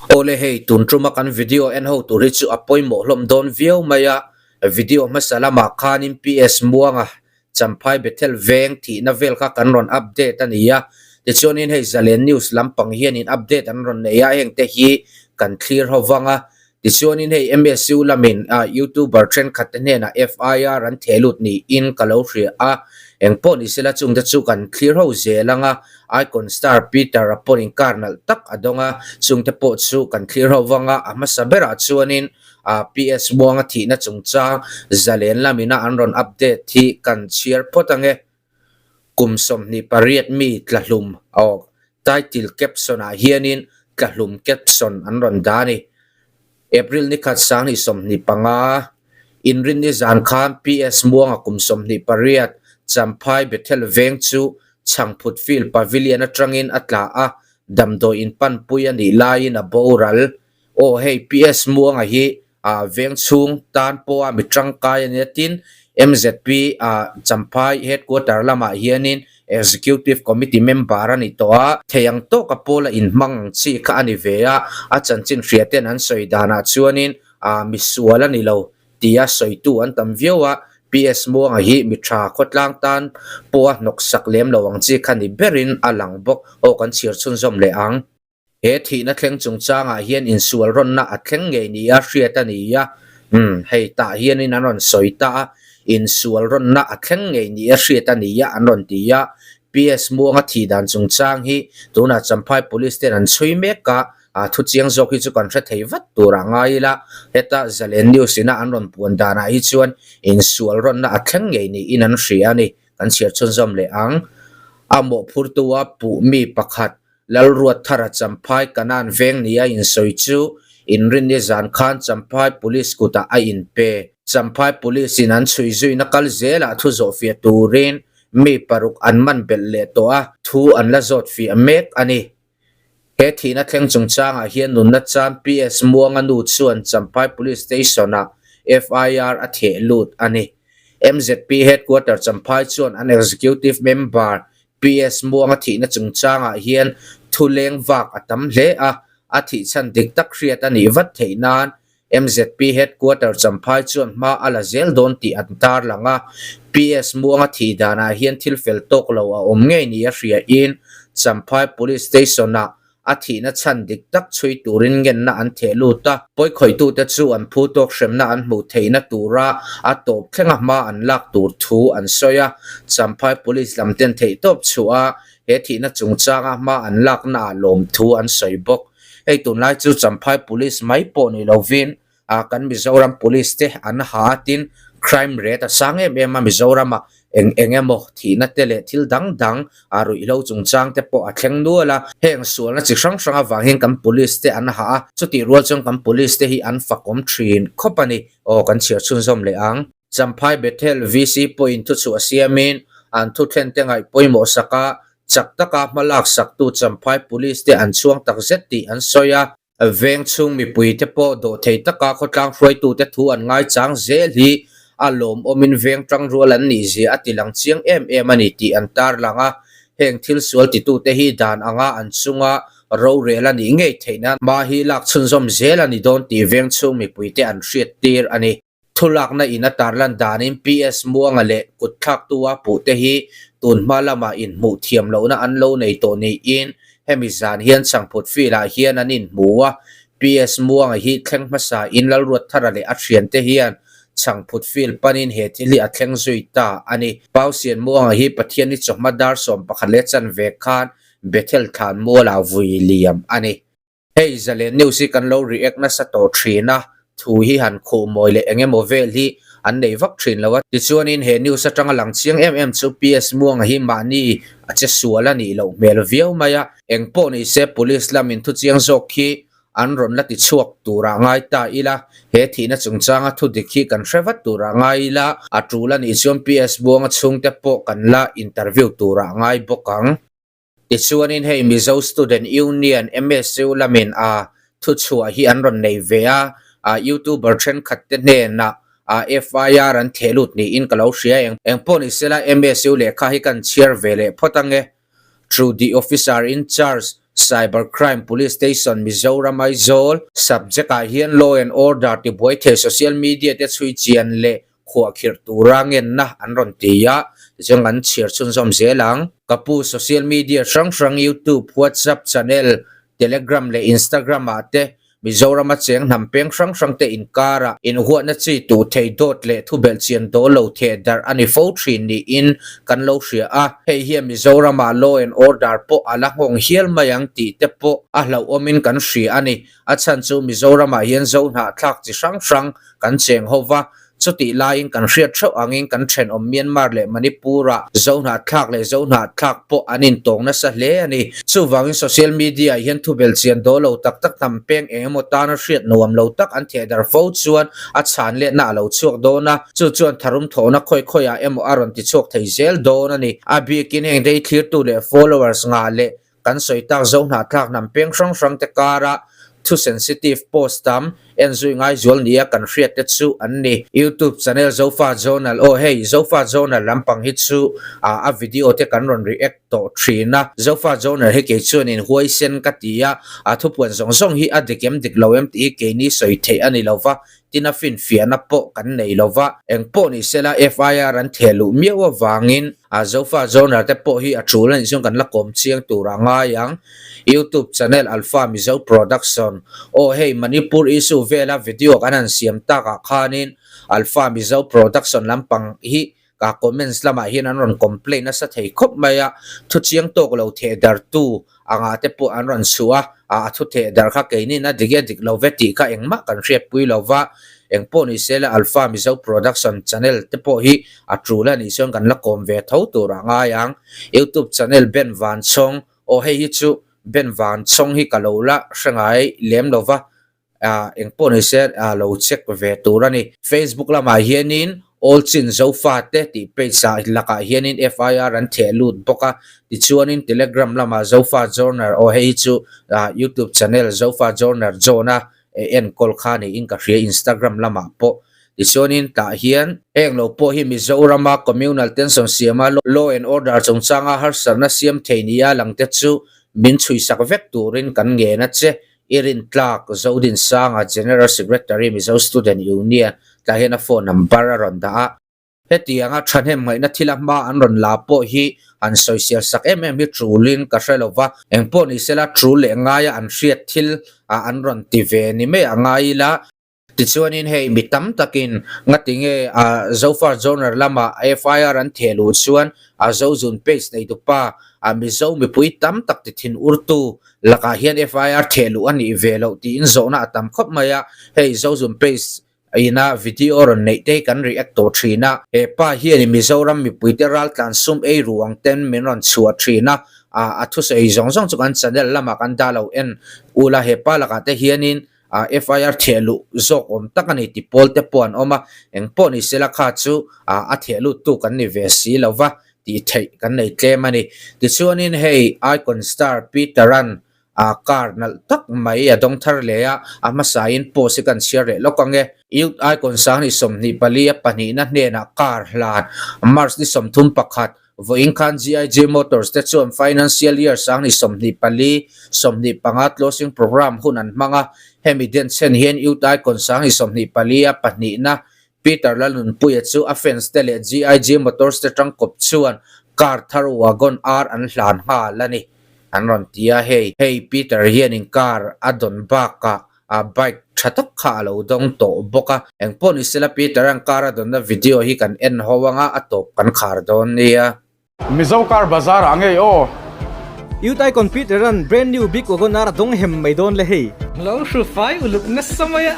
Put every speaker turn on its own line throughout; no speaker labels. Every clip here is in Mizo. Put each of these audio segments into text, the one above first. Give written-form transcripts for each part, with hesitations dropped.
Awle hei tun tuma kan video en ho tur hi chu a pawimawh hlawm dawn viau mai a, video hmasa lamah khanin PS Muanga Champhai Bethel veng thihna vel kha kan rawn update a ni a, tichuanin hei Zalen News lampang hianin update an rawn nei a, hengte hi kan thlir ho vang a, tichuanin hei MSU lamin YouTuber thenkhat te hnenah FIR an theh lut niin ka lo hria a, engpawh ni sela chungte chu kan thlir ho zel ang a, Icon star Peter a pawhin car nalh tak a dawng a, chungte pawh chu kan thlir ho vang a, a hmasa berah chuanin PS Muanga thihna chungchang zalen lamina an rawn update hi kan chhiar phawt ang e. Kum 28 mi tlahlum aw title caption ah hianin tlahlum caption an rawn dah a ni. April ni khat 2025, Inrinni zan khan PS Muanga kum 28 Champhai Bethel veng chu Chhangphut Field Pavilion atangin a tla a, damdawi inpanpui a nih laiin a boral. Aw hei PS Muanga hi veng chhung tan pawha mi tangkai a nia tin MZP Champhai Headquarter lamah hianin Executive Committee member a ni tawh a, thei ang tawka pawl a inhmang ang chi kha a ni ve a, a chanchin hria ten an sawi danah chuanin misual a ni lo tia sawitu an tam viau a, PS Muanga hi mi tha khawtlang tan pawha hnawksak lem lo ang chi kha ni berin a lang bawk. Aw kan chhiar chhunzawm leh ang. He thihna thleng chungchangah hian insual rawnna a thleng ngei nia hriat a ni a, umm hei tah hianin an rawn sawi ta a, insual rawnna a thleng ngei nia hriat a ni a an rawn ti a, PS Muanga thih dan chungchang hi tunah Champhai Police ten an chhui mek a, thu chiang zawk hi chu kan hre thei vat turah ngai ila, heta Zalen News ina an rawn puan danah hi chuan insual rawnna a thleng ngei niin an hria a ni, kan chhiar chhunzawm leh ang. A mawhphurtua puh mi pakhat Lalruatthara Champhai Kanan veng ni a insawi chu Inrinni zan khan Champhai Police kutah a inpe. Champhai Police in an chhui zuina kal zelah thu zawhfiah turin mi paruk an man belh leh tawh a, thu an la zawt fiah mek a ni. He thihna thleng chungchangah hian nunna chan PS Muanga nu chuan Champhai Police Station-ah FIR a theh lut a ni. MZP Headquarter Champhai chuan an Executive Member PS Muanga thihna chungchangah hian thu leng vak a tam hle a, a thih chhan dik tak hriat a nih vat theih nan MZP Headquarter Champhai chuan hma a la zel dawn tih an tarlang a. PS Muanga thih danah hian thil fel tawk lo a awm ngei nia hriain Champhai Police Station-ah A thihna chhan dik tak chhui turin ngenna an theh lut a, pawikhawitute chu an phu tawk hremna an hmuh theihna tura a tawp thlenga hma an lak tur thu an sawi a. Champhai Police lam ten theihtawp chhuah a, he thihna chungchanga hma an laknaah lawmthu an sawi bawk. Hei tunlai chu Champhai Police mai pawh ni lovin a kan Mizoram Police te an ha a tin crime rate a sang em em a Mizoram ah eng eng emaw thihna te leh thil dang dang a ruihhlo chungchang te pawh a thleng nual a, heng sualna chi hrang hrang avang hian kan Police te an ha a, chutih rual chuan kan Police te hi an fakawm thin khawp a ni. Aw kan chhiar chhunzawm leh ang. Champhai Bethel VC pawhin thuchhuah siamin an thuthlen te ngaih pawimawh sak a, chak taka hma lak saktu Champhai Police te an chhuang takzet tih an sawi a. Veng chhung mipuite pawh dawhthei taka khawtlang hruaitute thu an ngaichang zel hi a lawmawmin veng tangrual an nih zia a tilang chiang em em a ni tih an tarlang a. Heng thil sual titute hi dan anga an chunga rorel a nih ngei theih nan hma hi lak chhunzawm zel a ni dawn tih veng chhung mipuite an hriattir a ni. Thulakna in a tarlan danin PS Muanga leh kutthlaktu a puhte hi tunhma lamah inhmuh thiam lohna an lo nei tawh niin hemi zan hian Changphut Field-ah hian an inhmu a. PS Muanga hi thleng hmasa in Lalruatthara leh a thiante hian Changphut Field panin he thil hi a thleng zui ta a ni. Pausian Muanga hi Pathianni chawhma dar 11 leh chanve khan Bethel thlan mualah vui liam a ni. Hei Zalen News hi kan lo react nasa tawh thin a, thu hi han khuh mawi leh eng emaw vel hi an nei vak thin lo a. Tichuanin he news atanga lang chiang em em chu PS Muanga hi mahni a che sual a nih loh hmel viau mai a, eng pawh ni se Police lamin thu chiang zawk khi an rawn la ti chhuak turah ngai ta ila, he thihna chungchanga thu dik hi kan hre vat turah ngai ila, a tul a nih chuan PS Muanga chhungte pawh kan la interview turah ngai bawk ang. Tichuanin hei Mizo Student Union, MSU, lamin a thuchhuah hi an rawn nei ve a, YouTuber thenkhat te hnenah FIR an theh lut niin ka lo hria eng. Engpawh ni sela MSU lehkha hi kan chhiar ve leh phawt ange. Through the officer in charge. Cyber Crime Police Station Mizoram Aizawl subject ah hian law and order tibuai thei social media te chhui chian leh khuahkhirh tura ngenna an rawn ti a, tichuan kan chhiar chhunzawm zel ang. Ka pu social media hrang hrang YouTube, WhatsApp channel, Telegram leh Instagram ah te Mizoram a cheng hnam peng hrang hrang te inkara inhuatna chi tuh thei dawt leh thubelh chian dawl lo theh darh a ni fo thin niin kan lo hria a, hei hian Mizoram ah law and order pawh a la nghawng hial mai ang tih te pawh a hlauhawmin kan hria a ni. A chhan chu Mizoram ah hian zo hnahthlak chi hrang hrang kan cheng ho va, Chutih laiin kan hriat theuh angin kan thenawm Myanmar leh Manipur-ah Zohnahthlak leh Zohnahthlak pawh an intawng nasa hle a ni. Chuvangin social media-ah hian thubel chian daw lo tak tak hnam peng eng emaw tana hriat nuam lo tak an theh dar fo chuan a chhan letna a lo chhuak dawn a, chu chuan tharum thawhna khawi khawiah emaw a rawn ti chhuak thei zel dawn a ni. A bikin heng rei thlirtu leh followers ngah leh Kan sawi tak Zohnahthlak hnam peng hrang hrang te kara thu sensitive post tam en zui ngai zual nia kan hriat te chu an ni. YouTube channel Zofa Journal aw hei Zofa Journal lampang hi chu a video te kan rawn react tawh thin a, Zofa Journal hi kei chuanin huaisen ka ti a, a thupuan zawng zawng hi a dik em dik lo em tih hi keini sawi theih a ni lo va, Tin a finfiahna pawh kan nei lo va, eng pawh ni sela FIR an theh luh miau avangin a Zofa Journal te pawh hi a tul a nih chuan kan la kawm chiang tur a ngai ang. Youtube channel Alpha Mizo Production Aw hei Manipur issue vela video kan han siam takah khanin Alpha Mizo Production lampang hi Ka comments lamah hian an rawn complain nasa thei khawp mai a, thu chiang tawk lo theh dartu angah te pawh an rawn chhuah a, a thu theh dar kha keinin a dik e dik lo ve tih kha engmah kan hriatpui lo va, engpawh ni se la Alpha Mizo Production channel te pawh hi a tul a nih chuan kan la kawm ve tho tur a ngai ang. Youtube channel Ben Vanchhawng, aw hei hi chu Ben Vanchhawng hi ka lo la hre ngai lem lo va, ah engpawh ni se ah lo check ve tur a ni. Facebook lamah hianin All Chin Zofa te tih page ah lakah hianin FIR an theh lut bawk a, tichuanin Telegram lamah Zofa Journal aw hei hi chu ah YouTube channel Zofa Journal John a enkawl kha niin ka hria Instagram lamah pawh tichuanin tah hian heng lo pawh hi Mizorama communal tension siama law and order chungchanga harsatna siam thei nia lang te chu min chhuisak vek turin kan ngen a che. I rintlak Zodinsanga General Secretary Mizo Student Union tah hian a phone number a rawn dah a. Hetianga thahnem ngaihna thil a hma an rawn la pawh hi an sawiselh sak em em hi tulin ka hre lo va, engpawh ni sela tul leh ngaia an hriat thil ah an rawn ti ve ni mai a ngai ila. Tichuanin hei mi tam takin ngatinge a Zofa Journal lama FIR an theh luh chuan a Zozun page neitupa a Mizo mipui tam tak ti thin urtu lakah hian FIR theh luh a nih ve loh tiin zawhna a tam khawp mai a, hei Zozun page ina video rawn neih te hi kan react tawh thin a, he pa hian Mizoram mipuite raltlan sum ei ruang ten min rawn chhuah thin a, a thusawi zawng zawng chu kan channel lamah kan dah lo en ula he pa lakah te hianin Ah FIR theh luh zawk awm tak a ni ti pawl te pawh an awm a, eng pawh ni sela kha chu ah a theh lut tu kan ni ve si lo va tih theih kan nei tlem a ni. Tichuanin hei Icon Star Peter-a'n ah car nalh tak mai a dawng thar leh a, a hmasain post hi kan chhiar leh lawk ang e. Youth Icon Sanghnih 24 a pahnihna hnenah car hlan March ni 31 Vawiin khan GIJ Motors te chuan Financial Year 2024, 25 Closing Programme hun an hmang a, hemi denchhen hian Youth Icon 2024 a pahnihna Peter Lalnunpuia chu a fans te leh GIJ Motors te tangkawp chuan car thar Wagon R an hlan nghal a ni an rawn ti a, hei hei Peter hianin car a dawn bakah a bike tha tak kha a lo dawng tawh bawk a, engpawh ni sela Peter an car a dawnna video hi kan en ho anga a tawp kan khar dawn nia.
Mizo car bazar ah ngei aw.
Youth Icon Peter an brand new big wagon ar a dawng hem mai dawn le hei. Lo hru fai uluk nasa mai a,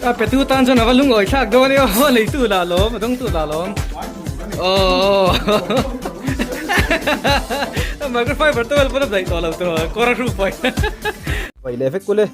a petu tan chuan a va lungawi thlak dawn e aw, leitu lah lawm, a dawngtu lah lawm. Aww microfiber towel pawn a daih tawh lo tur kawr a hru fai. Vai leh vek kule.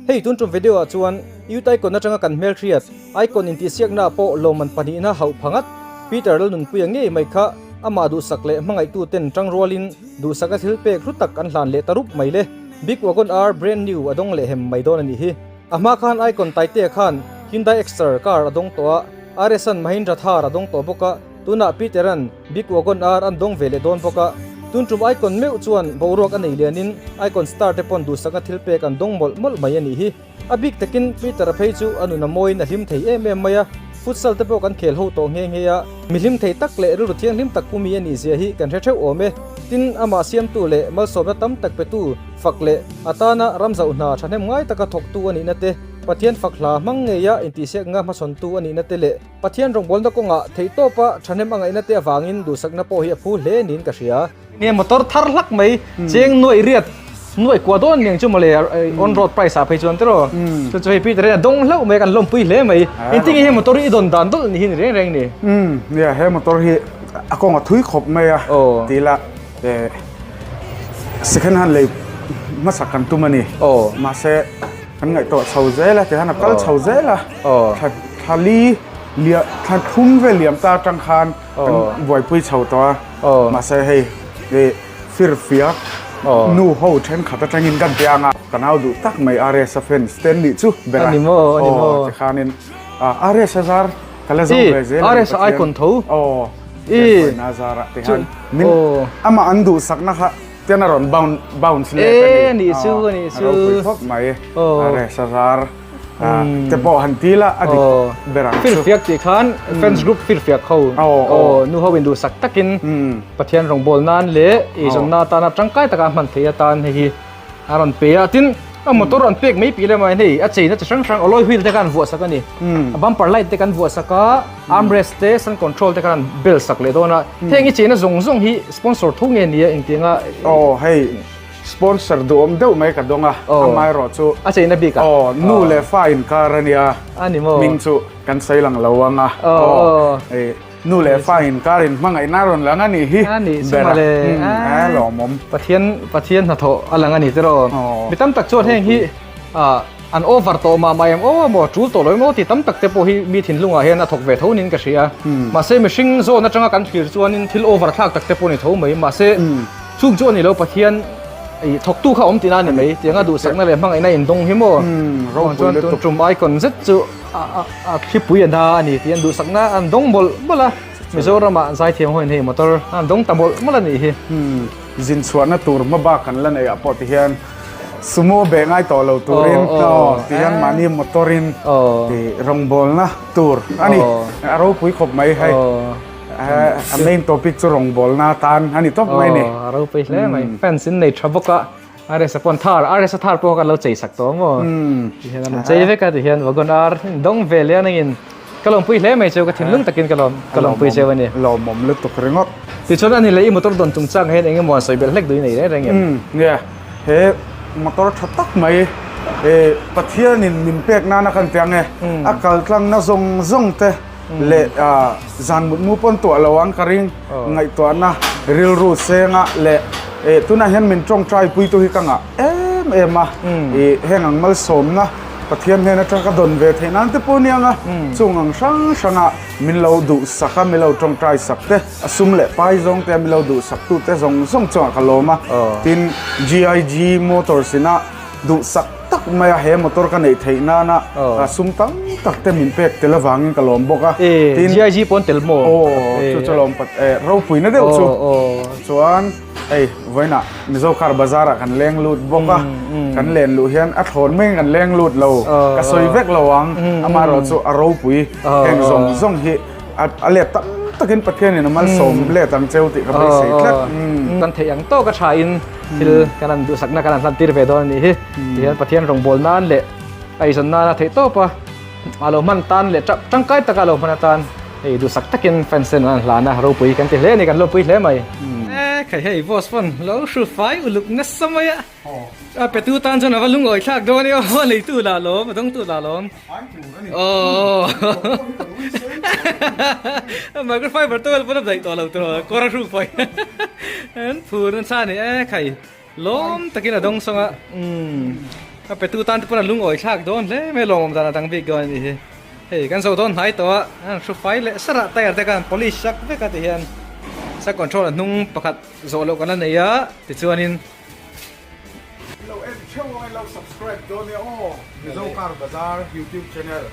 Hei tun tum video ah chuan Youth Icon atanga kan hmelhriat Icon intihsiakna ah pawh lawmman pahnihna hauh pha ngat Peter Lalnunpuia ngei mai kha amah duhsak leh hmangaihtu ten tangrualin duhsakna thil pek hlu tak an hlan leh ta rup mai le. Big Wagon R brand new a dawng leh hem mai dawn a nih hi. A hma khan Icon Taitea khan Hyundai Exter car a dawng tawh a, RS-a'n Mahindra Thar a dawng tawh bawk a, tunah Peter-a'n Big Wagon R an dawng ve leh dawn bawk a. Tun tum Icon meuh chuan boruak a nei lianin Icon star te pawn duhsakna thil pek an dawng mawlh mawlh mai a nih hi. A bik takin Peter-a phei chu a nun a mawiin a hlim thei em em mai a, futsal te pawh kan khel ho tawh nghe nghe a, mi hlim thei tak leh rilru thianghlim tak pumi a nih zia hi kan hre theuh awm e. Tin, amah siamtu leh malsawmna tam tak petu fak leh a tana ramzauh hna thahnem ngai taka thawktu a nihna te, Pathian fak hla hmang ngeia intihsiakna hmasawntu a nihna te leh Pathian rawngbawlna kawngah theihtawpa thahnem a ngaihna te avangin duhsakna pawh hi a phu hle niin ka hria. Nge motor thar hlak mai cheng nuaih riat nuaih kua dawn niang chu mawle on road price ah phei chuan tiraw chu chu hei Peter hian a dawng hlauh mai a kan lawmpui hle mai engtin nge he motor hi i dawn dan dawlh ni hi ni reng reng ni.
Nia he motor hi a kawng a thui khawp mai a ti ila second hand lei hmasak kan tum a ni mahse kan ngaihtuah chho zel a tihian a kal chho zel a thla li thla thum vel liam ta atang khan kan buaipui chho tawh a. Mahse hei i firfiak nu ho thenkhat atangin kan piang a, ka nau duh tak mai RS a fans te an nih chu ber a.
Ani maw, ani maw.
Aw tikhanin RS a zar ka la zo ve zel a ni
RS a icon tho.
Aw Pathian zar ah tikhan min amah an duhsakna kha tian a rawn bounce let a ni.
E nih chu, nih chu.
A ropui khawp mai RS a zar. Te pawh han ti la a dik ber ang chu.
Firfiak tih khan fans group firfiak ho aw nu ho in duhsak takin Pathian rawngbâwl nan leh eizawnna atana tangkai taka hman theih atan hei hi a rawn pe a. Tin, a motor an pek mai piah lamah hian hei a cheina chi hrang hrang alloy wheel te kha an vuah sak a ni. A bumper light te kan vuah sak a, armrest te, sun control te kha an bel sak leh dawn a. Heng i cheina zawng zawng hi sponsor tho nge nia engtianga.
Aw hei. Sponsor duhawm deuh mai ka dawng a, amaherawh chu
A cheina bik a?
Aw, nu leh fa inkar a nia.
A ni maw?
Hming chu kan sawi lang lo ang a. Aw, nu leh fa inkar in hmangaihna a rawn lang a nih hi.
A nih chu mawle.
A lawmawm.
Pathian, Pathian hnathawh a lang a ni tiraw? Mi tam tak chuan heng hi an over tawh mah mah em aw maw, tul tawh lo em aw tih tam tak te pawh hi mi thinlungah hian a thawk ve tho niin ka hria. Mahse mihring zawn atanga kan thlir chuanin thil over thlak tak te pawh a ni tho mai. Mahse. Chung chu a ni lo Pathian i thawktu kha awm tihna a ni mai tianga duhsakna leh hmangaihna in dawng hi maw chuan tun tum icon zet chu a thlipui a na a ni tih an duhsakna an dawng mawlh mawlh a Mizoram ah zaithiam ho in hei motor an dawng ta mawlh mawlh a nih hi.
Zin chhuahna tur hma bak kan la neih ah pawh tihian sumo beh ngai tawh lo turin tihian mahni motor in rawngbawlna tur a ni a ropui khawp mai hei. A main topic chu rawngbawlna tan a ni tawp mai ni.
A ropui hle mai. Fans in nei tha bawk a. RS a pawn thar, RS a thar pawh kan lo chei sak tawh maw. Tihian an chei vek a tihian wagon R dawng ve leh a nangin ka lawmpui hle mai cheu ka thinlung takin ka lawm ka lawmpui cheu a ni.
Lawmawm lutuk ringawt.
Tichuan a ni leh i motor dawn chungchang hian eng emaw an sawi belh hlek duh i nei reng reng em?
Nia, he motor tha tak mai Pathianin min pek nana kan ti ang e, a kaltlangna zawng zawng te leh zan mutmu pawn tuah lo ang ka ring ngaihtuahna rilru senga leh tunah hian min tawngtai puitu hi ka ngah em em a ih heng ang malsawmna Pathian hnen atang ka dawn ve theih nan te pawh aniang a chung ang hrang hranga min lo duhsak a min lo tawngtai sak te a sum leh pai zawng te a min lo duhsak tu te zawng zawng chungah ka lawm a tin GIG Motors ina duhsak tak mai a he motor ka neih theih nana sum tam tak te min pek tel avangin ka lawm bawk a
tin GIG pawn tel maw
aw chu chu lawm pat ropui na deuh chu chuan hei vawiinah Mizo car bazar ah kan leng lut bawk a kan len luh hian a thlawn maiin kan leng lut lo ka sawi vek lo ang amaherawh chu a ropui heng zawng zawng hi a let tam takin Pathianin a malsawm let ang cheu tih ka beisei tlat
kan theih ang tawk a tha in thil kan han duhsakna kan han hlan tir ve dawn a nih hi tihian Pathian rawngbâwl nan leh a eizawn nana theih tawp a a lo hman tan leh tangkai taka a lo hman atan hei duhsak takin fans ten an han hlan a ropui kan ti hle a ni kan lawmpui hle mai. E khai hei boss pawn lo hru fai uluk nasa mai a a petu tan chuan a va lungawi thlak dawn e aw a leitu lah lawm a dawngtu lah lawm aw microfiber towel pawn a daih tawh lo tur kawr a hru fai an phur nasa a ni e khai lawm takin a dawng sawng a umm a petu tan te pawn a lungawi thlak dawn hle mai lawmawm dan a dang bik dawn a nih hi hei kan zo dawn hnai tawh a an hru fai leh sarah tyre te khan polish sak vek a ti hian sa control a hnung pakhat zawh loh kan la nei a tichuanin
Lo en theuh ang i lo subscribe dawn e aw Mizo Car Bazar YouTube channel.